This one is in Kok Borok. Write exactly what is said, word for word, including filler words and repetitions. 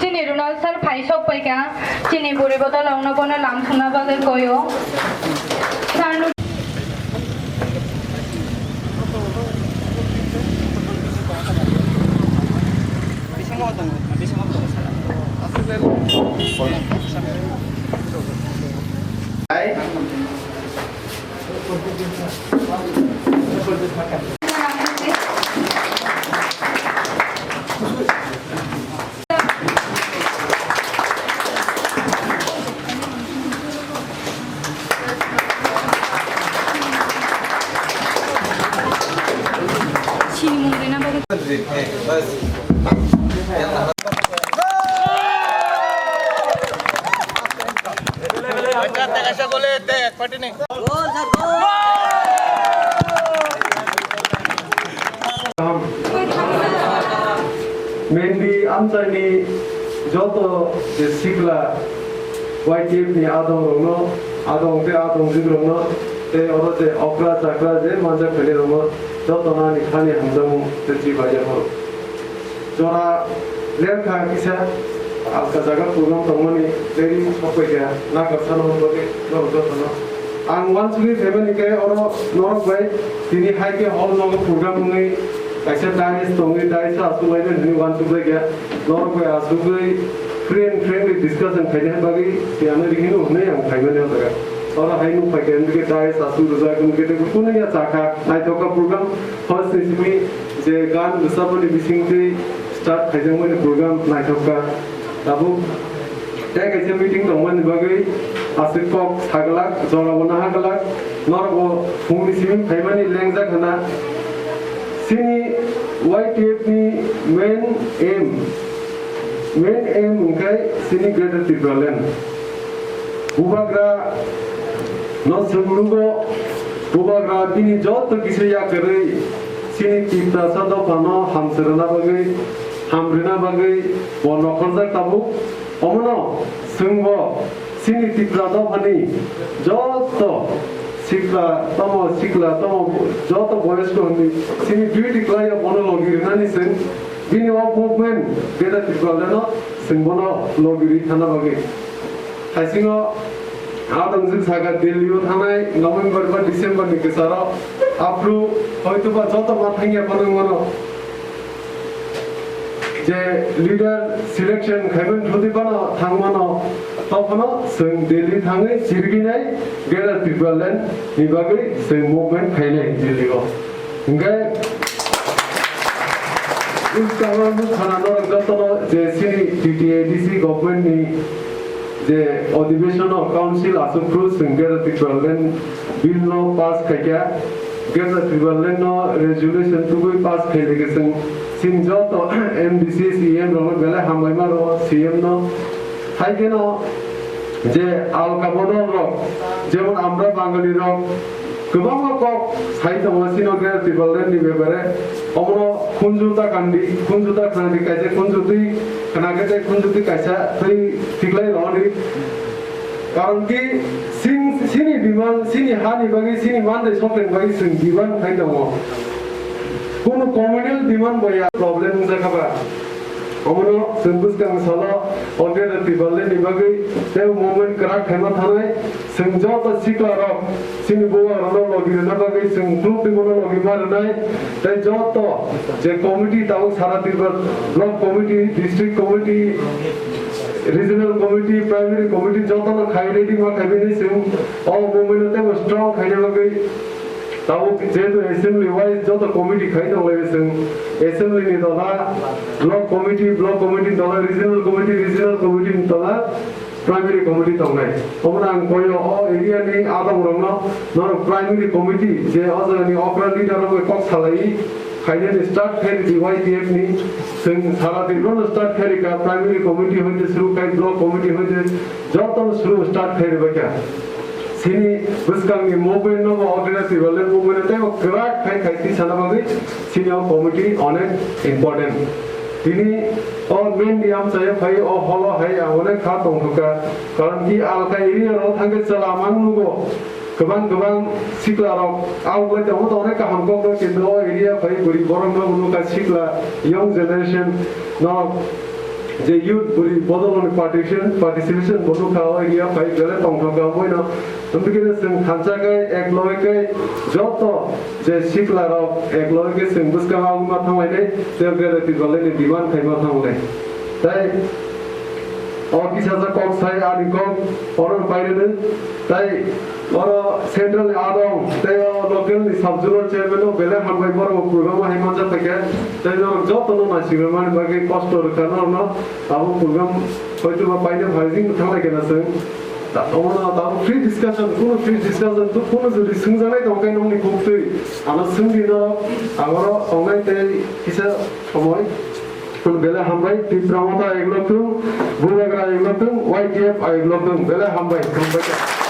Chini Ronald sir phai sok paikha, chini buri bodol rokno bono lam thumna bagwi koyo. Sir no Mendi amchaini joto je sikla Y T F ni adong rokno, adong tei adongjwk rokno, tei oro je okra chakra je manjak phainai rokno jotono ani khani hamjakmung tei chibai yapharo. Jora lerkha kisa alka jaga program tongmani leri sokphaikha nakarsa no bagwi norok jotono. Ang uansugwi phaimani khe oro norok bai tini hai khe hall nogo program wngwi kaisa dais tongwi dais o aswk laimani hwnwi uansukjakya. Norok bai aswkwi free and friendly discussion khaina bagwi tiyano rihino hwnwi ang phaimani o jaga. Oro hai nuk phaikha hwnwi khe dais aswk rwjak hwnwi khe tei kunu ya chakha naithokha program. First ni simi je gan rwchapmani bisingtwi start khaijakmani program naithokha. Tabuk tei kaisa meeting tongmani bagwi aswk kok saglak, jorabo naha glak, norokbo phungni simi phaimani lengjak hwna. Chini Y T F ni main aim, main aim hwnkhe chini Greater Tipraland. Bubagra no chwng nugo, Bubagra bini joto kisa yakarwi chini Tiprasa dophano hamsrwna bagwi, hamrwna bagwi bo nokhorjak tabuk. Omono chwngbo chini Tipra dophani joto sikla tamo, sikla tamo, joto boyosko hwnwi chini duty khlaio, bono logi rwnani chwng bini o movement Greater Tipraland no chwng bono logi rwi thana bagwi. Haisingo adongjwk saka Delhi o thangnai November ba December ni kwcharo, aphuru hoitoba joto ma thangya phano wngmano. Je leader selection khaimani thudi phano thangmano, tophano chwng Delhi thangwi chiriginai Greater Tipraland ni bagwi chwng movement khainai Delhi o. Hingkhe bwskango nukha na norok jotono je chini T T A D C government ni je odhibeshon o council aswk phuru chwng Greater Tipraland bill no pass khaikha, Greater Tipraland no resolution tubui pass khailai khe chwng chini joto M D C, C M rokno belai hambai ma rwo, C M no. Hai kheno je alka bodol rok, jemon amra Bangali rok, kwbangma kok sai tongo chini Greater Tipraland ni bepare. Omono khunju ta kandi, khunju ta khandi, kaisa khunju twi khna khe tei khunju twi kaisa twi thiklai rwni. Karon ki sin-, sini demand, sini hani bagwi, sini mandai soklen bagwi chwng demand khai tongo. Kunu communal demand bo ya problem wngjakha ba. Omono chwng bwskang salo o Greater Tipraland ni bagwi tei movement kwrak khaima thanai chwng joto sikla rok chini bubagrokno logi rwna bagwi chwng khuluk twi bono logi ma rwnai tei joto je committee tabuk sara Tripura block committee, district committee, regional committee, primary committee jotono khai ready ma khai bini chwng o movement no teibo strong khaina bagwi. Tabuk jehetu assembly wise joto committee khai tong lai chwng, assembly ni tola block committee, block committee ni tola regional committee, regional committee ni tola primary committee tongnai. Omono ang koyo o area ni adong rokno norok primary committee je o jaga ni okra leader rok bai kok salai khainani start khairi di Y T F ni chwng sara di no start khairi ka primary committee hoite suru khai block committee hoite joto suru start khairi bai ka. Chini bwskangni movement no bo organize Tipraland movement no tei kwrak khai khai twi sana bagwi chini o committee onek important. Tini o main ni amchai phai o holo hai ang onek kha tongthokha. Karon ki alka area ro thangkhe chwla mang nugo. Kwbang kwbang sikla rok ang bai tongo, to onek kaham kok no, kintu o area phai bwrwi borok no nukha, sikla, young generation no, je youth bwrwi bodol ni participation, participation bo nukha o area phai, belai tongthok kha omoino. Wngkhe chwng thansa khe, ek loge khe, joto je sikla rok ek loge khe chwng bwskango wngma thanglainai, tei belai twi belai ni demand khaima thanglainai. Tei o kisa sa kok sai ani kok oro pairwno, tei oro central ni adong tei o local ni sub zonal chairman no belai hambai, borok bo program o hai manja phaikha, tei norok joto no naisingwi mani bagwi kosto rwkha norok no, abo program hoito ba paina phaijing thanglai kena chwng. Ta-, omo no tabuk free discussion, kuno free discussion, to kuno jodi swngjaknai tong khe nokni buktwi ano swngdi norok, aboro tongnai tei kisa somoi. Belai hambai, Tipra Motha ayuk lok thung, Bubagra ayuk lok thung, Y T F ayuk lok thung, belai hambai, hambai.